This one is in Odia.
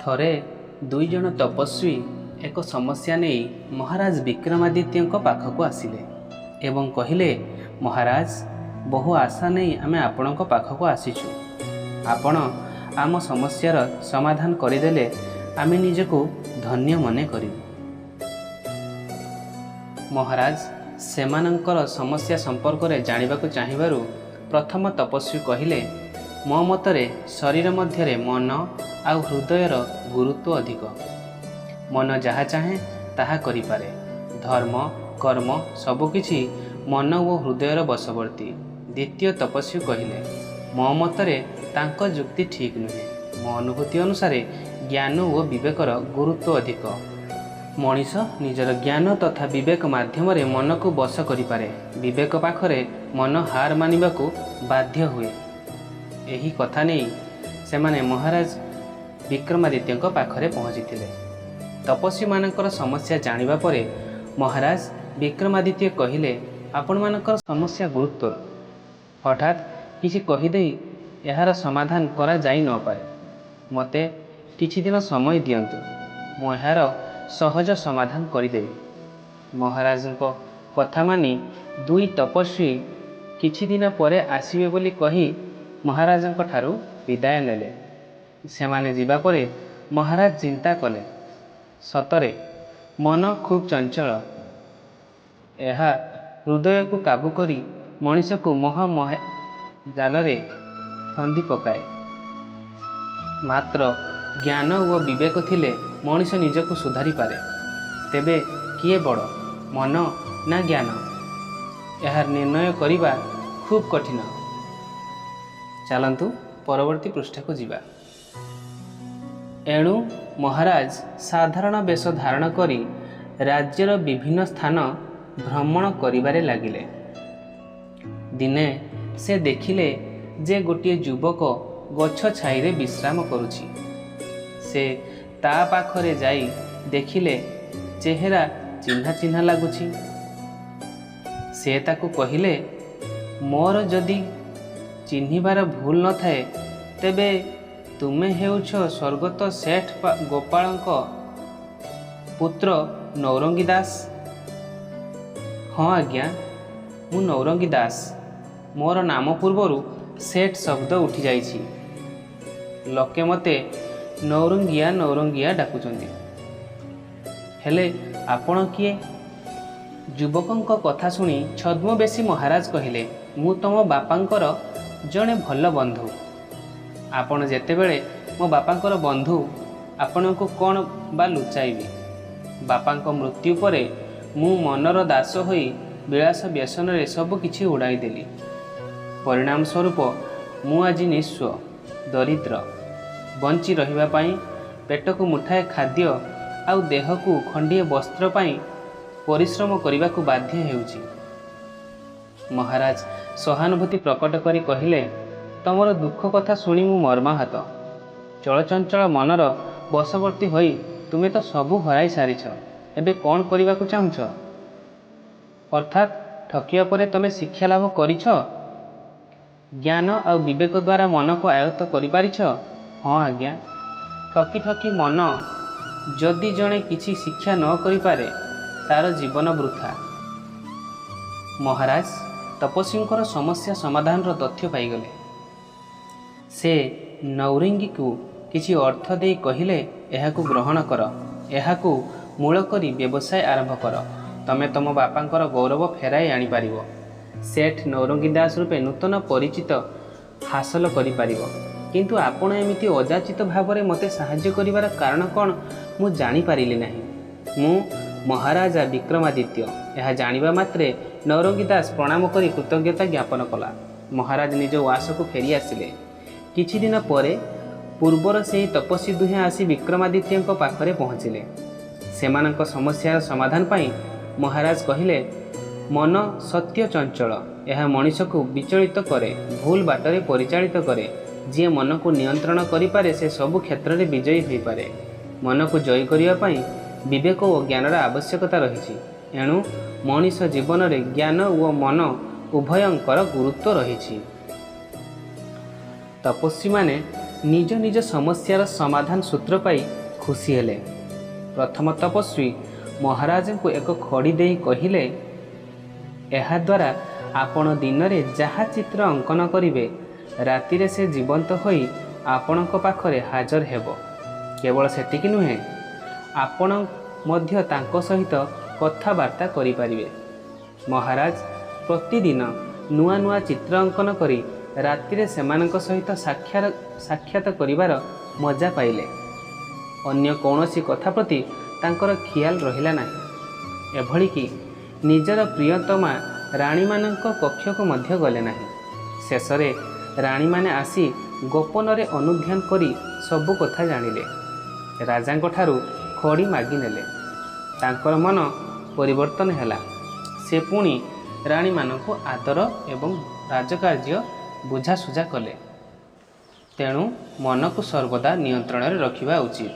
ଥରେ ଦୁଇଜଣ ତପସ୍ୱୀ ଏକ ସମସ୍ୟା ନେଇ ମହାରାଜ ବିକ୍ରମାଦିତ୍ୟଙ୍କ ପାଖକୁ ଆସିଲେ ଏବଂ କହିଲେ, ମହାରାଜ, ବହୁ ଆଶା ନେଇ ଆମେ ଆପଣଙ୍କ ପାଖକୁ ଆସିଛୁ। ଆପଣ ଆମ ସମସ୍ୟାର ସମାଧାନ କରିଦେଲେ ଆମେ ନିଜକୁ ଧନ୍ୟ ମନେ କରିବୁ। ମହାରାଜ ସେମାନଙ୍କର ସମସ୍ୟା ସମ୍ପର୍କରେ ଜାଣିବାକୁ ଚାହିଁବାରୁ ପ୍ରଥମ ତପସ୍ୱୀ କହିଲେ, ମୋ ମତରେ ଶରୀର ମଧ୍ୟରେ ମନ ଆଉ ହୃଦୟର ଗୁରୁତ୍ୱ ଅଧିକ। ମନ ଯାହା ଚାହେଁ ତାହା କରିପାରେ। ଧର୍ମ କର୍ମ ସବୁକିଛି ମନ ଓ ହୃଦୟର ବଶବର୍ତ୍ତୀ। ଦ୍ୱିତୀୟ ତପସ୍ୱୀ କହିଲେ, ମୋ ମତରେ ତାଙ୍କ ଯୁକ୍ତି ଠିକ୍ ନୁହେଁ। ମୋ ଅନୁଭୂତି ଅନୁସାରେ ଜ୍ଞାନ ଓ ବିବେକର ଗୁରୁତ୍ୱ ଅଧିକ। ମଣିଷ ନିଜର ଜ୍ଞାନ ତଥା ବିବେକ ମାଧ୍ୟମରେ ମନକୁ ବଶ କରିପାରେ। ବିବେକ ପାଖରେ ମନ ହାର ମାନିବାକୁ ବାଧ୍ୟ ହୁଏ। ଏହି କଥା ନେଇ ସେମାନେ ମହାରାଜ ବିକ୍ରମାଦିତ୍ୟଙ୍କ ପାଖରେ ପହଞ୍ଚିଥିଲେ। ତପସ୍ୱୀମାନଙ୍କର ସମସ୍ୟା ଜାଣିବା ପରେ ମହାରାଜ ବିକ୍ରମାଦିତ୍ୟ କହିଲେ, ଆପଣମାନଙ୍କର ସମସ୍ୟା ଗୁରୁତ୍ୱର। ହଠାତ୍ କିଛି କହିଦେଇ ଏହାର ସମାଧାନ କରାଯାଇ ନପାରେ। ମୋତେ କିଛିଦିନ ସମୟ ଦିଅନ୍ତୁ, ମୁଁ ଏହାର ସହଜ ସମାଧାନ କରିଦେବି। ମହାରାଜଙ୍କ କଥା ମାନି ଦୁଇ ତପସ୍ୱୀ କିଛିଦିନ ପରେ ଆସିବେ ବୋଲି କହି ମହାରାଜଙ୍କ ଠାରୁ ବିଦାୟ ନେଲେ। ସେମାନେ ଯିବା ପରେ ମହାରାଜ ଚିନ୍ତା କଲେ, ସତରେ ମନ ଖୁବ୍ ଚଞ୍ଚଳ। ଏହା ହୃଦୟକୁ କାବୁ କରି ମଣିଷକୁ ମୋହ ଜାଲରେ ଛନ୍ଦି ପକାଏ। ମାତ୍ର ଜ୍ଞାନ ଓ ବିବେକ ଥିଲେ ମଣିଷ ନିଜକୁ ସୁଧାରିପାରେ। ତେବେ କିଏ ବଡ଼, ମନ ନା ଜ୍ଞାନ? ଏହାର ନିର୍ଣ୍ଣୟ କରିବା ଖୁବ୍ କଠିନ। ଚାଲନ୍ତୁ ପରବର୍ତ୍ତୀ ପୃଷ୍ଠାକୁ ଯିବା। ଏଣୁ ମହାରାଜ ସାଧାରଣ ବେଶ ଧାରଣ କରି ରାଜ୍ୟର ବିଭିନ୍ନ ସ୍ଥାନ ଭ୍ରମଣ କରିବାରେ ଲାଗିଲେ। ଦିନେ ସେ ଦେଖିଲେ ଯେ ଗୋଟିଏ ଯୁବକ ଗଛ ଛାଇରେ ବିଶ୍ରାମ କରୁଛି। ସେ ତା ପାଖରେ ଯାଇ ଦେଖିଲେ ଚେହେରା ଚିହ୍ନା ଚିହ୍ନା ଲାଗୁଛି। ସେ ତାକୁ କହିଲେ, ମୋର ଯଦି ଚିହ୍ନିବାର ଭୁଲ ନଥାଏ, ତେବେ ତୁମେ ହେଉଛ ସ୍ୱର୍ଗତ ସେଠ ଗୋପାଳଙ୍କ ପୁତ୍ର ନୌରଙ୍ଗୀ ଦାସ। ହଁ ଆଜ୍ଞା, ମୁଁ ନୌରଙ୍ଗୀ ଦାସ। ମୋର ନାମ ପୂର୍ବରୁ ସେଠ ଶବ୍ଦ ଉଠିଯାଇଛି। ଲୋକେ ମୋତେ ନୌରଙ୍ଗିଆ ନୌରଙ୍ଗିଆ ଡାକୁଛନ୍ତି। ହେଲେ ଆପଣ କିଏ? ଯୁବକଙ୍କ କଥା ଶୁଣି ଛଦ୍ମବେଶୀ ମହାରାଜ କହିଲେ, ମୁଁ ତମ ବାପାଙ୍କର ଜଣେ ଭଲ ବନ୍ଧୁ। ଆପଣ ଯେତେବେଳେ ମୋ ବାପାଙ୍କର ବନ୍ଧୁ, ଆପଣଙ୍କୁ କ'ଣ ବା ଲୁଚାଇବି? ବାପାଙ୍କ ମୃତ୍ୟୁ ପରେ ମୁଁ ମନର ଦାସ ହୋଇ ବିଳାସ ବ୍ୟସନରେ ସବୁ କିଛି ଉଡ଼ାଇଦେଲି। ପରିଣାମ ସ୍ୱରୂପ ମୁଁ ଆଜି ନିଃସ୍ୱ, ଦରିଦ୍ର। ବଞ୍ଚି ରହିବା ପାଇଁ ପେଟକୁ ମୁଠାଏ ଖାଦ୍ୟ ଆଉ ଦେହକୁ ଖଣ୍ଡିଏ ବସ୍ତ୍ର ପାଇଁ ପରିଶ୍ରମ କରିବାକୁ ବାଧ୍ୟ ହେଉଛି। ମହାରାଜ ସହାନୁଭୂତି ପ୍ରକଟ କରି କହିଲେ, ତମର ଦୁଃଖ କଥା ଶୁଣି ମୁଁ ମର୍ମାହତ। ଚଳଚଞ୍ଚଳ ମନର ବଶବର୍ତ୍ତୀ ହୋଇ ତୁମେ ତ ସବୁ ହରାଇ ସାରିଛ। ଏବେ କ'ଣ କରିବାକୁ ଚାହୁଁଛ? ଅର୍ଥାତ୍ ଠକିବା ପରେ ତମେ ଶିକ୍ଷା ଲାଭ କରିଛ? ଜ୍ଞାନ ଆଉ ବିବେକ ଦ୍ୱାରା ମନକୁ ଆୟତ୍ତ କରିପାରିଛ? ହଁ ଆଜ୍ଞା, ଠକି ଠକି ମନ ଯଦି ଜଣେ କିଛି ଶିକ୍ଷା ନ କରିପାରେ, ତାର ଜୀବନ ବୃଥା। ମହାରାଜ ତପସ୍ୱୀଙ୍କର ସମସ୍ୟା ସମାଧାନର ତଥ୍ୟ ପାଇଗଲେ। ସେ ନୌରିଙ୍ଗୀକୁ କିଛି ଅର୍ଥ ଦେଇ କହିଲେ, ଏହାକୁ ଗ୍ରହଣ କର। ଏହାକୁ ମୂଳ କରି ବ୍ୟବସାୟ ଆରମ୍ଭ କର। ତମେ ତମ ବାପାଙ୍କର ଗୌରବ ଫେରାଇ ଆଣିପାରିବ। ସେଠ ନୌରଙ୍ଗୀ ଦାସ ରୂପେ ନୂତନ ପରିଚିତ ହାସଲ କରିପାରିବ। କିନ୍ତୁ ଆପଣ ଏମିତି ଅଯାଚିତ ଭାବରେ ମୋତେ ସାହାଯ୍ୟ କରିବାର କାରଣ କ'ଣ ମୁଁ ଜାଣିପାରିଲି ନାହିଁ। ମୁଁ ମହାରାଜା ବିକ୍ରମାଦିତ୍ୟ। ଏହା ଜାଣିବା ମାତ୍ରେ ନୌରଙ୍ଗୀ ଦାସ ପ୍ରଣାମ କରି କୃତଜ୍ଞତା ଜ୍ଞାପନ କଲା। ମହାରାଜ ନିଜ ଉଆସକୁ ଫେରି ଆସିଲେ। କିଛି ଦିନ ପରେ ପୂର୍ବର ସେହି ତପସ୍ୱୀ ଦୁହେଁ ଆସି ବିକ୍ରମାଦିତ୍ୟଙ୍କ ପାଖରେ ପହଞ୍ଚିଲେ। ସେମାନଙ୍କ ସମସ୍ୟାର ସମାଧାନ ପାଇଁ ମହାରାଜ କହିଲେ, ମନ ସତ୍ୟ ଚଞ୍ଚଳ। ଏହା ମଣିଷକୁ ବିଚଳିତ କରେ, ଭୁଲ ବାଟରେ ପରିଚାଳିତ କରେ। ଯିଏ ମନକୁ ନିୟନ୍ତ୍ରଣ କରିପାରେ, ସେ ସବୁ କ୍ଷେତ୍ରରେ ବିଜୟୀ ହୋଇପାରେ। ମନକୁ ଜୟୀ କରିବା ପାଇଁ ବିବେକ ଓ ଜ୍ଞାନର ଆବଶ୍ୟକତା ରହିଛି। ଏଣୁ ମଣିଷ ଜୀବନରେ ଜ୍ଞାନ ଓ ମନ ଉଭୟଙ୍କର ଗୁରୁତ୍ୱ ରହିଛି। ତପସ୍ୱୀମାନେ ନିଜ ନିଜ ସମସ୍ୟାର ସମାଧାନ ସୂତ୍ର ପାଇ ଖୁସି ହେଲେ। ପ୍ରଥମ ତପସ୍ୱୀ ମହାରାଜଙ୍କୁ ଏକ ଖଡ଼ି ଦେଇ କହିଲେ, ଏହାଦ୍ୱାରା ଆପଣ ଦିନରେ ଯାହା ଚିତ୍ର ଅଙ୍କନ କରିବେ, ରାତିରେ ସେ ଜୀବନ୍ତ ହୋଇ ଆପଣଙ୍କ ପାଖରେ ହାଜର ହେବ। କେବଳ ସେତିକି ନୁହେଁ, ଆପଣ ମଧ୍ୟ ତାଙ୍କ ସହିତ କଥାବାର୍ତ୍ତା କରିପାରିବେ। ମହାରାଜ ପ୍ରତିଦିନ ନୂଆ ନୂଆ ଚିତ୍ର ଅଙ୍କନ କରି ରାତିରେ ସେମାନଙ୍କ ସହିତ ସାକ୍ଷାତ କରିବାର ମଜା ପାଇଲେ। ଅନ୍ୟ କୌଣସି କଥା ପ୍ରତି ତାଙ୍କର ଖିଆଲ ରହିଲା ନାହିଁ। ଏଭଳିକି ନିଜର ପ୍ରିୟତମା ରାଣୀମାନଙ୍କ କକ୍ଷକୁ ମଧ୍ୟ ଗଲେ ନାହିଁ। ଶେଷରେ ରାଣୀମାନେ ଆସି ଗୋପନରେ ଅନୁଧ୍ୟାନ କରି ସବୁ କଥା ଜାଣିଲେ। ରାଜାଙ୍କଠାରୁ ଖଡ଼ି ମାଗିନେଲେ। ତାଙ୍କର ମନ ପରିବର୍ତ୍ତନ ହେଲା। ସେ ପୁଣି ରାଣୀମାନଙ୍କୁ ଆଦର ଏବଂ ରାଜକାର୍ଯ୍ୟ ବୁଝାସୁଝା କଲେ। ତେଣୁ ମନକୁ ସର୍ବଦା ନିୟନ୍ତ୍ରଣରେ ରଖିବା ଉଚିତ।